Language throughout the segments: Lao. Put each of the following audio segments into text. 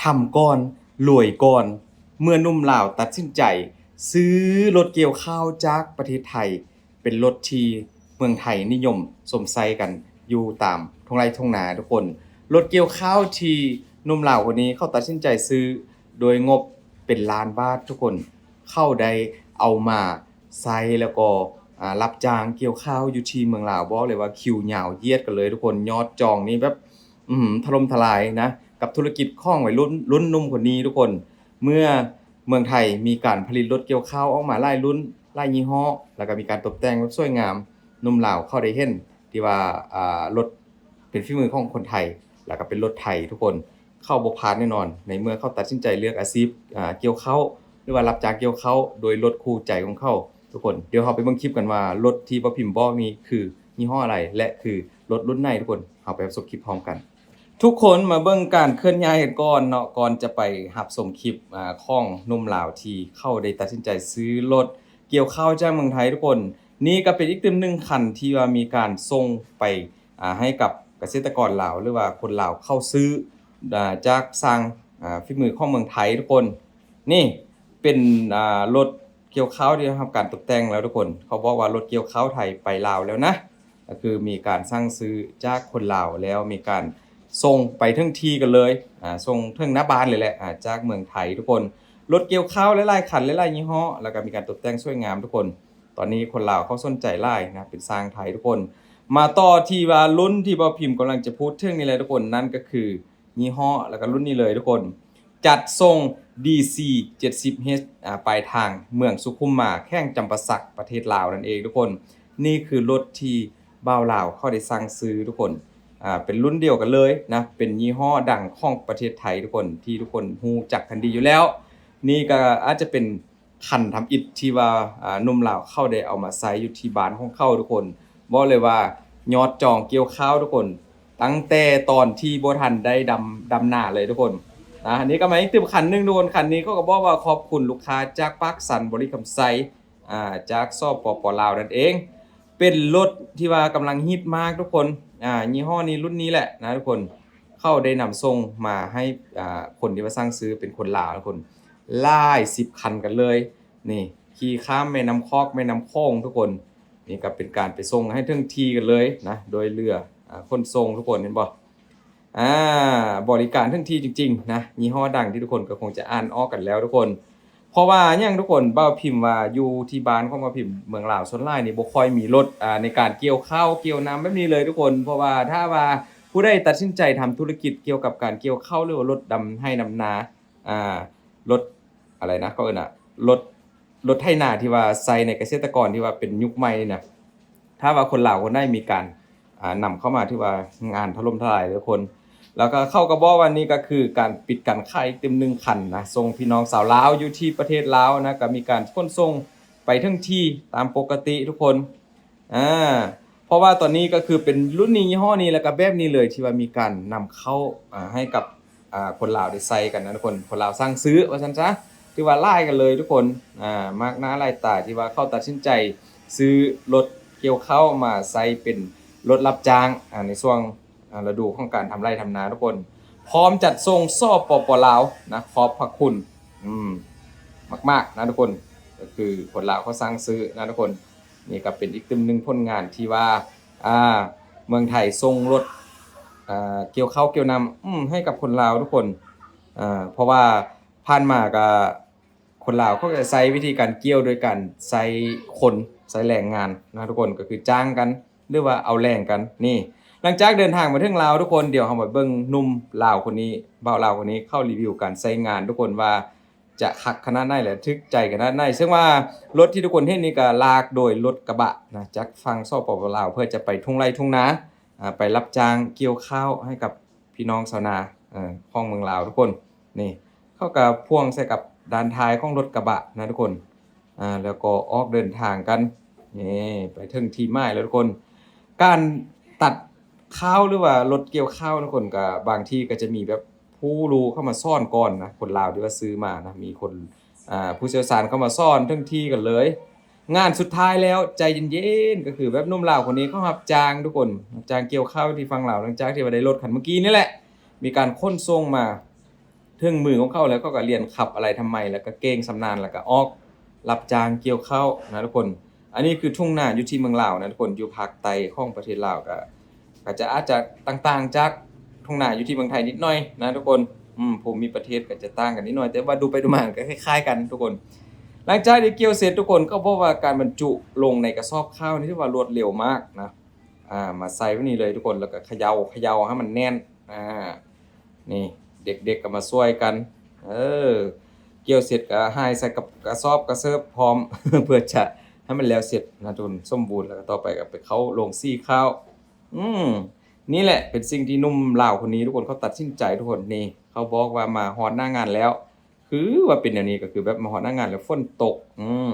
ທຳກ່ອນ ລວຍກ່ອນ ເມື່ອໜຸ່ມລາວຕັດສິນໃຈຊື້ລົດກ່ຽວຂ້າວຈາກປະເທດໄທ ເປັນລົດທີ່ເມືອງໄທນິຍົມຊົມໃຊ້ກັນຢູ່ຕາມທົ່ງໄຮ່ທົ່ງນາທຸກຄົນ. ລົດກ່ຽວຂ້າວທີ່ໜຸ່ມລາວຄົນນີ້ເຂົາຕັດສິນໃຈຊື້ໂດຍງົບເປັນລ້ານບາດທຸກຄົນ. ເຂົາໄດ້ເອົາມາໃຊ້ແລ້ວກໍ ອາ ຮັບຈ້າງກ່ຽວຂ້າວຢູ່ທີ່ເມືອງລາວ. ບອກເລີຍວ່າຄິວຍາວຢຽດກັນເລີຍທຸກຄົນ. ຍອດຈອງນີ້ແບບ ອືມ ຖະຫຼົ່ມທະລາຍນະ ກັບທຸລະກິດຂອງໄວລຸ້ນລຸ້ນໜຸ່ມຄົນນີ້ທຸກຄົນ. ເມື່ອເມືອງໄທມີການຜະລິດລົດກ່ຽວຂ້າວອອກມາຫຼາຍລຸ້ນ ຫຼາຍຍີ່ຫໍ້ ແລ້ວກໍມີການຕົບແຕ່ງແບບສວຍງາມ, ໜຸ່ມລາວເຂົາໄດ້ເຫັນທີ່ວ່າ ອາ ລົດເປັນຝີມືຂອງຄົນໄທ ແລ້ວກໍເປັນລົດໄທທຸກຄົນ. ເຂົາບໍ່ພາດແນ່ນອນ ໃນເມື່ອເຂົາຕັດສິນໃຈເລືອກອາຊີບ ອາ ກ່ຽວເຂົ້າ ຫຼືວ່າຮັບຈ້າງກ່ຽວເຂົ້າໂດຍລົດຄູ່ໃຈຂອງເຂົາທຸກຄົນ. ດຽວເຮົາໄປເບິ່ງຄລິບກັນວ່າລົດທີ່ບ່າວພິມບອກນີ້ຄືຍີ່ຫໍ້ອະໄລ ແລະ ຄືລົດລຸ້ນໃດທຸກຄົນ. ເຮົາໄປຮັບຊົມຄລິບພ້ອມກັນ. ທຸກຄົນມາເບິ່ງການເຄື່ອນຍ້າຍກັນກ່ອນເນາະ ກ່ອນຈະໄປຮັບຊົມຄລິບ ອາ ຂອງໜຸ່ມລາວທີ່ເຂົາໄດ້ຕັດສິນໃຈຊື້ລົດກ່ຽວເຂົ້າຈາກເມືອງໄທທຸກຄົນ. ນີ້ກໍເປັນອີກຕື່ມໜຶ່ງຄັນທີ່ວ່າມີການສົ່ງໄປ ອາ ໃຫ້ກັບກະເສດຕະກອນລາວ ຫຼືວ່າຄົນລາວເຂົ້າຊື້ ອາ ຈາກຊ່າງ ອາ ຝີມືຂອງເມືອງໄທທຸກຄົນ. ນີ້ເປັນ ອາ ລົດກ່ຽວເຂົ້າທີ່ໄດ້ຮັບການຕົບແຕ່ງແລ້ວທຸກຄົນ. ເຂົາບອກວ່າລົດກ່ຽວເຂົ້າໄທໄປລາວແລ້ວນະ ກໍຄືມີການສັ່ງຊື້ຈາກຄົນລາວ ແລ້ວມີການສົ່ງໄປເຖິງທີ່ກັນເລີຍ ອາ ສົ່ງເຖິງໜ້າບ້ານເລີຍແຫຼະ ອາ ຈາກເມືອງໄທທຸກຄົນ. ລົດກ່ຽວເຂົ້າຫຼາຍໆຄັນ ຫຼາຍໆຍີ່ຫໍ້ ແລ້ວກໍມີການຕົບແຕ່ງສວຍງາມທຸກຄົນ. ຕອນນີ້ຄົນລາວເຂົາສົນໃຈຫຼາຍນະ ເປັນຊ່າງໄທທຸກຄົນ. ມາຕໍ່ທີ່ວ່າລຸ້ນທີ່ບ່າວພິມກຳລັງຈະພູດເຖິງນີ້ແຫຼະທຸກຄົນ ນັ້ນກໍຄືຍີ່ຫໍ້ ແລ້ວກໍລຸ້ນນີ້ເລີຍທຸກຄົນ. ຈັດສົ່ງ ດີຊີ ເຈັດສິບເອັດ ອາ ປາຍທາງເມືອງສຸຂຸມມາ ແຂວງຈຳປາສັກ ປະເທດລາວນັ້ນເອງທຸກຄົນ. ນີ້ຄືລົດທີ່ບ່າວລາວເຂົາໄດ້ສັ່ງຊື້ທຸກຄົນ ອາ ເປັນລຸ້ນດຽວກັນເລີຍນະ ເປັນຍີ່ຫໍ້ດັງຂອງປະເທດໄທທຸກຄົນ ທີ່ທຸກຄົນຮູ້ຈັກກັນດີຢູ່ແລ້ວ. ນີ້ກໍອາດຈະເປັນ ຄັນທຳອິດທີ່ວ່າ ອາ ໜຸ່ມລາວເຂົາໄດ້ເອົາມາໃຊ້ຢູ່ທີ່ບ້ານຂອງເຂົາທຸກຄົນ. ບອກເລີຍວ່າຍອດຈອງກ່ຽວຂ້າວທຸກຄົນ ຕັ້ງແຕ່ຕອນທີ່ບໍ່ທັນໄດ້ດຳ ດຳນາເລີຍທຸກຄົນນະ. ອັນນີ້ກໍມາອີກຕື່ມຄັນໜຶ່ງທຸກຄົນ. ຄັນນີ້ເຂົາກໍບອກວ່າຂອບຄຸນລູກຄ້າຈາກປາກຊັນ ບໍລິຄຳໄຊ ອາ ຈາກ ສປປ ລາວ ນັ້ນເອງ. ເປັນລົດທີ່ວ່າກຳລັງຮິດມາກທຸກຄົນ ອາ ຍີ່ຫໍ້ນີ້ລຸ້ນນີ້ແຫຼະນະທຸກຄົນ. ເຂົາໄດ້ນຳສົ່ງມາໃຫ້ ອາ ຄົນທີ່ວ່າສັ່ງຊື້ເປັນຄົນລາວທຸກຄົນ ຫຼາຍສິບຄັນກັນເລີຍ. ນີ້ຂີ່ຂ້າມແມ່ນ້ຳຂອກ ແມ່ນ້ຳໂຂງທຸກຄົນ. ນີ້ກໍເປັນການໄປສົ່ງໃຫ້ເຖິງທີ່ກັນເລີຍນະ ໂດຍເຮືອ ອາ ຂົນສົ່ງທຸກຄົນ ເຫັນບໍ່? ອາ ບໍລິການເຖິງທີ່ຈິງໆນະ. ຍີ່ຫໍ້ດັງທີ່ທຸກຄົນກໍຄົງຈະອ່ານອອກກັນແລ້ວທຸກຄົນ. ເພາະວ່າຫຍັງທຸກຄົນ? ບ່າວພິມວ່າຢູ່ທີ່ບ້ານຂອງບ່າວພິມເມືອງລາວ ສ່ວນຫຼາຍນີ້ບໍ່ຄ່ອຍມີລົດ ອາ ໃນການກ່ຽວເຂົ້າກ່ຽວນຳແບບນີ້ເລີຍທຸກຄົນ. ເພາະວ່າຖ້າວ່າຜູ້ໃດຕັດສິນໃຈທຳທຸລະກິດກ່ຽວກັບການກ່ຽວເຂົ້າ ຫຼືວ່າລົດດຳໄຮ່ດຳນາ ອາ ລົດ ອາ ລົດ ລົດໄຖນາທີ່ວ່າໃຊ້ໃນກະເສດຕະກອນທີ່ວ່າເປັນຍຸກໃໝ່ນີ້ນະ ຖ້າວ່າຄົນລາວຄົນໃດມີການ ອາ ນຳເຂົ້າມາ ຖືວ່າງານຖະຫຼົ່ມທະລາຍເລີຍທຸກຄົນ. ແລ້ວກໍເຂົາກໍບອກວ່ານີ້ກໍຄືການປິດການຂາຍຕື່ມໜຶ່ງຄັນນະ ສົ່ງພີ່ນ້ອງຊາວລາວຢູ່ທີ່ປະເທດລາວນະ ກໍມີການຂົນສົ່ງໄປເຖິງທີ່ຕາມປົກກະຕິທຸກຄົນ. ອາ ເພາະວ່າຕອນນີ້ກໍຄືເປັນລຸ້ນນີ້ ຍີ່ຫໍ້ນີ້ ແລ້ວກໍແບບນີ້ເລີຍ ທີ່ວ່າມີການນຳເຂົ້າ ອາ ໃຫ້ກັບ ອາ ຄົນລາວໄດ້ໃຊ້ກັນນະທຸກຄົນ. ຄົນລາວສັ່ງຊື້ວ່າຊັ້ນຊະ ຖືວ່າຫຼາຍກັນເລີຍທຸກຄົນ. ອາ ມາກໜ້າຫຼາຍຕາທີ່ວ່າເຂົາຕັດສິນໃຈຊື້ລົດກ່ຽວເຂົ້າມາໃຊ້ເປັນລົດຮັບຈ້າງ ອາ ໃນຊ່ວງ ອາ ລະດູຂອງການທຳໄຮ່ທຳນາທຸກຄົນ. ພ້ອມຈັດສົ່ງ ສປປ ລາວນະ ຂອບພະຄຸນ ອືມ ມາກໆນະທຸກຄົນ. ກໍຄືຄົນລາວເຂົາສັ່ງຊື້ນະທຸກຄົນ. ນີ້ກໍເປັນອີກຕື່ມໜຶ່ງຜົນງານທີ່ວ່າ ອາ ເມືອງໄທສົ່ງລົດ ອາ ກ່ຽວເຂົ້າກ່ຽວນຳ ອືມ ໃຫ້ກັບຄົນລາວທຸກຄົນ. ອາ ເພາະວ່າຜ່ານມາກໍຄົນລາວເຂົາກໍຈະໃຊ້ວິທີການກ່ຽວໂດຍການໃຊ້ຄົນ ໃຊ້ແຮງງານນະທຸກຄົນ ກໍຄືຈ້າງກັນ ຫຼືວ່າເອົາແຮງກັນ. ນີ້ ຫຼັງຈາກເດີນທາງມາເຖິງລາວທຸກຄົນ ດຽວເຮົາມາເບິ່ງໜຸ່ມລາວຄົນນີ້ ບ່າວລາວຄົນນີ້ ເຂົາຣີວິວການໃຊ້ງານທຸກຄົນວ່າ ຈະຄັກຂະໜາດໃດ ແລະ ຖືກໃຈຂະໜາດໃດ. ເຊິ່ງວ່າລົດທີ່ທຸກຄົນເຫັນນີ້ກໍລາກໂດຍລົດກະບະນະ ຈາກຝັ່ງ ສປປ ລາວ ເພື່ອຈະໄປທົ່ງໄຮ່ທົ່ງນາ ອາ ໄປຮັບຈ້າງກ່ຽວຂ້າວໃຫ້ກັບພີ່ນ້ອງຊາວນາ ເອີ ຂອງເມືອງລາວທຸກຄົນ. ນີ້ ເຂົາກໍພ່ວງໃສ່ກັບດ້ານທ້າຍຂອງລົດກະບະນະທຸກຄົນ. ອາ ແລ້ວກໍອອກເດີນທາງກັນ ນີ້ ໄປເຖິງທີ່ໝາຍແລ້ວທຸກຄົນ. ການຕັດຂ້າວ ຫຼືວ່າລົດກ່ຽວຂ້າວທຸກຄົນ ກໍບາງທີກໍຈະມີແບບ ຜູ້ຮູ້ເຂົ້າມາສອນກ່ອນນະ ຄົນລາວທີ່ວ່າຊື້ມານະ ມີຄົນ ອາ ຜູ້ຊ່ຽວຊານເຂົ້າມາສອນເຖິງທີ່ກັນເລີຍ. ງານສຸດທ້າຍແລ້ວ ໃຈເຢັນໆ ກໍຄືແບບໜຸ່ມລາວຄົນນີ້ເຂົາຮັບຈ້າງທຸກຄົນ ຮັບຈ້າງກ່ຽວເຂົ້າທີ່ຝັ່ງລາວ ຫຼັງຈາກທີ່ວ່າໄດ້ລົດຄັນເມື່ອກີ້ນີ້ແຫຼະ ມີການຂົນສົ່ງມາ ເຖິງມືຂອງເຂົາແລ້ວ ເຂົາກໍລຽນຂັບອາໄລທຳໄມ ແລ້ວກໍເກັ່ງຊຳນານ ແລ້ວກໍອອກຮັບຈ້າງກ່ຽວເຂົ້ານະທຸກຄົນ. ອັນນີ້ຄືທົ່ງນາຢູ່ທີ່ເມືອງລາວນະທຸກຄົນ, ຢູ່ພາກໃຕ້ຂອງປະເທດລາວ ກໍ ກໍຈະອາດຈະຕ່າງໆຈາກທົ່ງນາຢູ່ທີ່ເມືອງໄທນິດໜ້ອຍນະທຸກຄົນ. ອືມ ພູມມີປະເທດກໍຈະຕ່າງກັນນິດໜ້ອຍ ແຕ່ວ່າດູໄປດູມາກໍຄ້າຍໆກັນທຸກຄົນ. ຫຼັງຈາກທີ່ກ່ຽວເສັດທຸກຄົນ ເຂົາບອກວ່າການບັນຈຸລົງໃນກະສອບຂ້າວນີ້ຖືວ່າລວດເລັວມາກນະ. ອ່າ ມາໃສ່ແບບນີ້ເລີຍທຸກຄົນ ແລ້ວກໍເຂົາເຍົາ ເຂົາເຍົາໃຫ້ມັນແໜ້ນ. ອ່າ ນີ້ເດັກໆກໍມາຊ່ວຍກັນ ເອີ ກ່ຽວເສັດກໍຫາຍໃສ່ກັບກະສອບກະເສີບພ້ອມ ເພື່ອຈະໃຫ້ມັນແລ້ວເສັດນະທຸກຄົນ ສົມບູນ. ແລ້ວກໍຕໍ່ໄປກໍໄປເຂົ້າໂລງສີຂ້າວ. ອືມ ນີ້ແຫຼະເປັນສິ່ງທີ່ໜຸ່ມລາວຄົນນີ້ທຸກຄົນ ເຂົາຕັດສິນໃຈທຸກຄົນ. ນີ້ເຂົາບອກວ່າມາຮອດໜ້າງານແລ້ວ ຄືວ່າເປັນແນວນີ້ ກໍຄືແບບມາຮອດໜ້າງານແລ້ວຝົນຕົກ ອືມ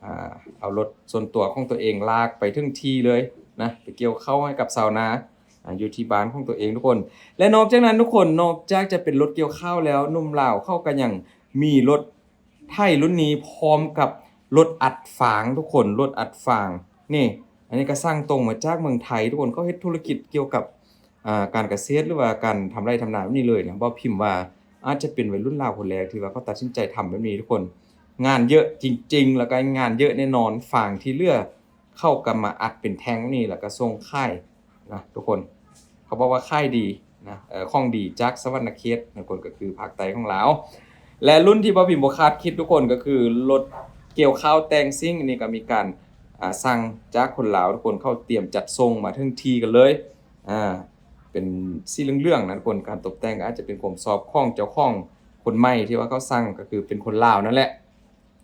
ອ່າ ເອົາລົດສ່ວນຕົວຂອງຕົວເອງລາກໄປເຖິງທີ່ເລີຍນະ ໄປກ່ຽວເຂົ້າໃຫ້ກັບຊາວນາ ອ່າ ຢູ່ທີ່ບ້ານຂອງຕົວເອງທຸກຄົນ. ແລະນອກຈາກນັ້ນທຸກຄົນ ນອກຈາກຈະເປັນລົດກ່ຽວຂ້າວແລ້ວ ໜຸ່ມລາວເຂົາກໍຍັງມີລົດໄຖລຸ້ນນີ້ພ້ອມກັບລົດອັດຟາງທຸກຄົນ ລົດອັດຟາງ. ນີ້ ອັນນີ້ກໍສັ່ງຕົງມາຈາກເມືອງໄທທຸກຄົນ ເຂົາເຮັດທຸລະກິດກ່ຽວກັບ ອ່າ ການກະເສດ ຫຼືວ່າການທຳໄຮ່ທຳນາແບບນີ້ເລີຍນະ. ບໍ່ພິມວ່າອາດຈະເປັນໄວລຸ້ນລາວຄົນແລກທີ່ວ່າເຂົາຕັດສິນໃຈທຳແບບນີ້ທຸກຄົນ. ງານເຍອະຈິງໆ ແລ້ວກໍງານເຍະແນ່ນອນ. ຟາງທີ່ເຫຼືອເຂົາກໍມາອັດເປັນແທ່ງແບບນີ້ ແລ້ວກໍສົ່ງຂາຍນະທຸກຄົນ. ເຂົາບອກວ່າຂາຍດີນະ ເອີ ຂອງດີຈາກສະຫວັນນະເຂດນະທຸກຄົນ ກໍຄືພາກໃຕ້ຂອງລາວ. ແລະລຸ້ນທີ່ບໍ່ພິມບໍ່ຄາດຄິດທຸກຄົນ ກໍຄືລົດກ່ຽວຂ້າວແຕ່ງຊິງ. ອັນນີ້ກໍມີການ ອ່າ ສັ່ງຈາກຄົນລາວທຸກຄົນ ເຂົາຕຽມຈັດສົ່ງມາເຖິງທີ່ກັນເລີຍ. ອ່າ ເປັນສີເຫຼືອງໆນະທຸກຄົນ ການຕົບແຕ່ງກໍອາດຈະເປັນຄວາມຊອບຂອງເຈົ້າຂອງຄົນໃໝ່ທີ່ວ່າເຂົາສັ່ງ ກໍຄືເປັນຄົນລາວນັ້ນແຫຼະ.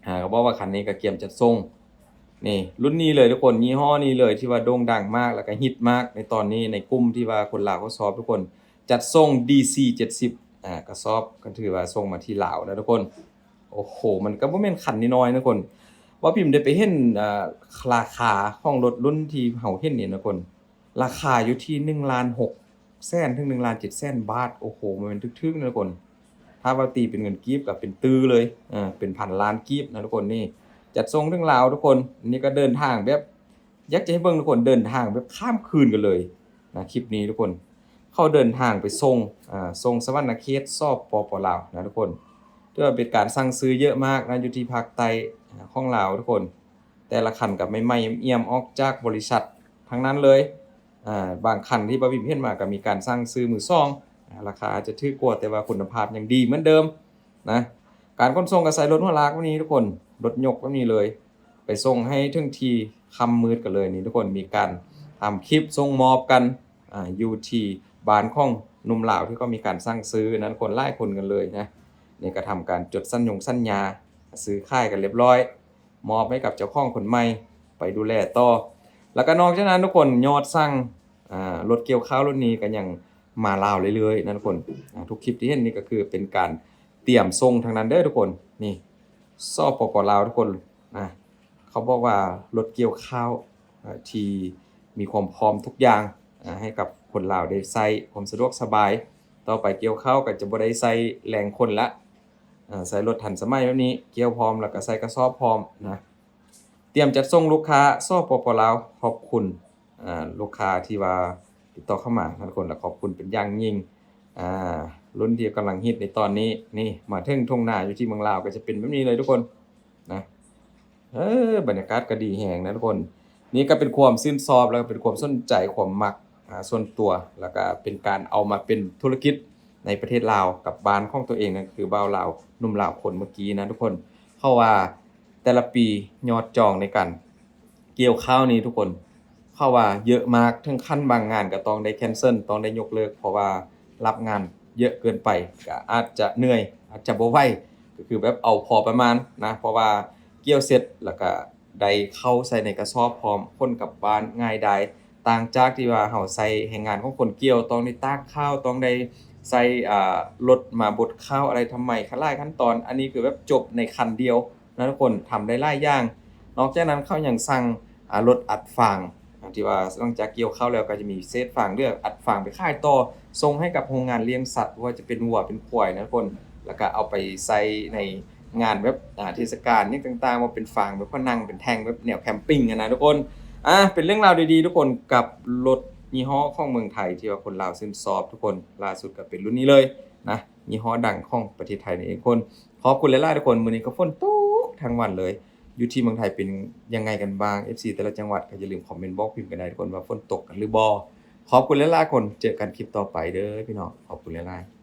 ອ່າ ກໍບອກວ່າຄັນນີ້ກໍກຽມຈັດສົ່ງ. ນີ້ລຸ້ນນີ້ເລີຍທຸກຄົນ ຍີ່ຫໍ້ນີ້ເລີຍທີ່ວ່າໂດ່ງດັງມາກ ແລ້ວກໍຮິດມາກໃນຕອນນີ້ ໃນກຸ່ມທີ່ວ່າຄົນລາວເຂົາຊອບທຸກຄົນ. ຈັດສົ່ງ ດີຊີ ເຈັດສິບ ອ່າ ກະສອບ ກໍຖືວ່າສົ່ງມາທີ່ລາວນະທຸກຄົນ. ໂອ້ໂຫ ມັນກໍບໍ່ແມ່ນຄັນນ້ອຍໆນະທຸກຄົນ. ວ່າພິມໄດ້ໄປເຫັນ ອ່າ ລາຄາຂອງລົດລຸ້ນທີ່ເຮົາເຫັນນີ້ນະທຸກຄົນ ລາຄາຢູ່ທີ່ໜຶ່ງລ້ານຫົກແສນ ເຖິງໜຶ່ງລ້ານເຈັດແສນບາດ. ໂອ້ໂຫ ມັນແມ່ນຖືກໆນະທຸກຄົນ. ຖ້າວ່າຕີເປັນເງິນກີບກໍເປັນຕື້ເລີຍ ເອີ ເປັນພັນລ້ານກີບນະທຸກຄົນ. ນີ້ຈັດສົ່ງເຖິງລາວທຸກຄົນ. ນີ້ກໍເດີນທາງແບບ ຢາກຈະໃຫ້ເບິ່ງທຸກຄົນ ເດີນທາງແບບຂ້າມຄືນກັນເລີຍນະ ຄລິບນີ້ທຸກຄົນ. ເຂົາເດີນທາງໄປສົ່ງ ອ່າ ສົ່ງສະຫວັນນະເຂດ ສປປ ລາວນະທຸກຄົນ. ຖືວ່າເປັນການສັ່ງຊື້ເຍອະມາກນະ ຢູ່ທີ່ພາກໃຕ້ ອ່າ ຂອງລາວທຸກຄົນ. ແຕ່ລະຄັນກໍໃໝ່ໆ ອຽມໆ ອອກຈາກບໍລິສັດທັງນັ້ນເລີຍ. ອ່າ ບາງຄັນທີ່ບ່າວພິມເຫັນມາກໍມີການສັ່ງຊື້ມືສອງ ອ່າ ລາຄາອາດຈະຖືກກວ່າ ແຕ່ວ່າຄຸນນະພາບຍັງດີເໝືອນເດີມນະ. ການຂົນສົ່ງກໍໃຊ້ລົດຫົວລາກແບບນີ້ທຸກຄົນ ລົດຍົກແບບນີ້ເລີຍ ໄປສົ່ງໃຫ້ເຖິງທີ່ຄ່ຳມືດກັນເລີຍນີ້ທຸກຄົນ. ມີການທຳຄລິບສົ່ງມອບກັນ ອ່າ ຢູ່ທີ່ບ້ານຂອງໜຸ່ມລາວທີ່ເຂົາມີການສັ່ງຊື້ນັ້ນ ຄົນຫຼາຍຄົນກັນເລີຍນະ. ນີ້ກໍທຳການຈົດສັນຍົງສັນຍາ ຊື້ຂາຍກັນລຽບລ້ອຍ ມອບໃຫ້ກັບເຈົ້າຂອງຄົນໃໝ່ໄປດູແລຕໍ່. ແລ້ວກໍນອກຈາກນັ້ນທຸກຄົນ ຍອດສັ່ງ ອ່າ ລົດກ່ຽວຂ້າວລົດນີ້ກໍຍັງມາລາວເລື້ອຍໆນະທຸກຄົນ. ອ່າ ທຸກຄລິບທີ່ເຫັນນີ້ກໍຄືເປັນການຕຽມສົ່ງທັງນັ້ນເດີທຸກຄົນ. ນີ້ ສປປ ລາວທຸກຄົນນະ. ເຂົາບອກວ່າລົດກ່ຽວຂ້າວ ເອີ ທີ່ມີຄວາມພ້ອມທຸກຢ່າງ ເອີ ໃຫ້ກັບຄົນລາວໄດ້ໃຊ້ຄວາມສະດວກສະບາຍ. ຕໍ່ໄປກ່ຽວຂ້າວກໍຈະບໍ່ໄດ້ໃຊ້ແຮງຄົນລະ ເອີ ໃຊ້ລົດທັນສະໄໝແບບນີ້ ກ່ຽວພ້ອມ ແລ້ວກໍໃສ່ກະສອບພ້ອມນະ. ຕຽມຈັດສົ່ງລູກຄ້າ ສປປ ລາວ. ຂອບຄຸນ ອ່າ ລູກຄ້າທີ່ວ່າຕິດຕໍ່ເຂົ້າມານະທຸກຄົນ ແລະ ຂອບຄຸນເປັນຢ່າງຍິ່ງ. ອ່າ ລຸ້ນທີ່ກຳລັງຮິດໃນຕອນນີ້ ນີ້ ມາເຖິງທົ່ງນາຢູ່ທີ່ເມືອງລາວກໍຈະເປັນແບບນີ້ເລີຍທຸກຄົນນະ. ເອີ ບັນຍາກາດກໍດີແຮງນະທຸກຄົນ. ນີ້ກໍເປັນຄວາມຊື່ນຊອບ ແລ້ວກໍເປັນຄວາມສົນໃຈ ຄວາມມັກ ອ່າ ສ່ວນຕົວ ແລ້ວກໍເປັນການເອົາມາເປັນທຸລະກິດໃນປະເທດລາວ ກັບບ້ານຂອງຕົວເອງ ນັ້ນຄືບ່າວລາວ ໜຸ່ມລາວຄົນເມື່ອກີ້ນະທຸກຄົນ. ເພາະວ່າແຕ່ລະປີຍອດຈອງໃນການກ່ຽວຂ້າວນີ້ທຸກຄົນ ເຂົາວ່າເຍອະມາກ ເຖິງຂັ້ນບາງງານກໍຕ້ອງໄດ້ແຄນເຊິນ ຕ້ອງໄດ້ຍົກເລີກ ເພາະວ່າຮັບງານເຍອະເກີນໄປ ກໍອາດຈະເໜື່ອຍ ອາດຈະບໍ່ໄຫວ ກໍຄືແບບເອົາພໍປະມານນະ. ເພາະວ່າກ່ຽວເສັດ ແລ້ວກໍ ໄດ້ເຂົ້າໃສ່ໃນກະສອບພ້ອມ ຂົນກັບບ້ານງ່າຍດາຍ ຕ່າງຈາກທີ່ວ່າເຮົາໃຊ້ແຮງງານຂອງຄົນກ່ຽວ ຕ້ອງໄດ້ຕາກຂ້າວ ຕ້ອງໄດ້ໃຊ້ ອ່າ ລົດມາບົດຂ້າວອາໄລທຳໄມ ຫຼາຍຂັ້ນຕອນ. ອັນນີ້ຄືແບບຈົບໃນຄັນດຽວນະທຸກຄົນ ທຳໄດ້ຫຼາຍຢ່າງ. ນອກຈາກນັ້ນເຂົາຍັງສັ່ງ ອ່າ ລົດອັດຟາງ ອ່າ ທີ່ວ່າຫຼັງຈາກກ່ຽວຂ້າວແລ້ວ ກໍຈະມີເສດຟາງເຫຼືອ ອັດຟາງໄປຂາຍຕໍ່ ສົ່ງໃຫ້ກັບໂຮງງານລ້ຽງສັດ ບໍ່ວ່າຈະເປັນງົວເປັນຄວາຍນະທຸກຄົນ ແລ້ວກໍເອົາໄປໃຊ້ໃນ ງານແບບ ອ່າ ເທດສະການຫຍັງຕ່າງໆ ວ່າເປັນຟາງແບບເຂົານັ່ງເປັນແທ່ງ ແບບແນວແຄມປິງຫັ້ນນະທຸກຄົນ. ອ່າ ເປັນເລື່ອງລາວດີໆທຸກຄົນ ກັບລົດຍີ່ຫໍ້ຂອງເມືອງໄທ ທີ່ວ່າຄົນລາວຊື່ນຊອບທຸກຄົນ. ລ່າສຸດກໍເປັນລຸ້ນນີ້ເລີຍນະ. ຍີ່ຫໍ້ດັງຂອງປະເທດໄທນັ້ນເອງທຸກຄົນ. ຂອບຄຸນຫຼາຍໆທຸກຄົນ. ມື້ນີ້ກໍຝົນຕົກທັງວັນເລີຍ. ຢູ່ທີ່ເມືອງໄທເປັນຍັງໄງກັນບ້າງ? ເອັຟຊີແຕ່ລະຈັງຫວັດກໍຢ່າລືມຄອມເມັນບອກພິມກັນໄດ້ທຸກຄົນ ວ່າຝົນຕົກກັນຫຼືບໍ່? ຂອບຄຸນຫຼາຍໆທຸກຄົນ. ເຈີກັນຄລິບຕໍ່ໄປເດີພີ່ນ້ອງ. ຂອບຄຸນຫຼາຍໆ.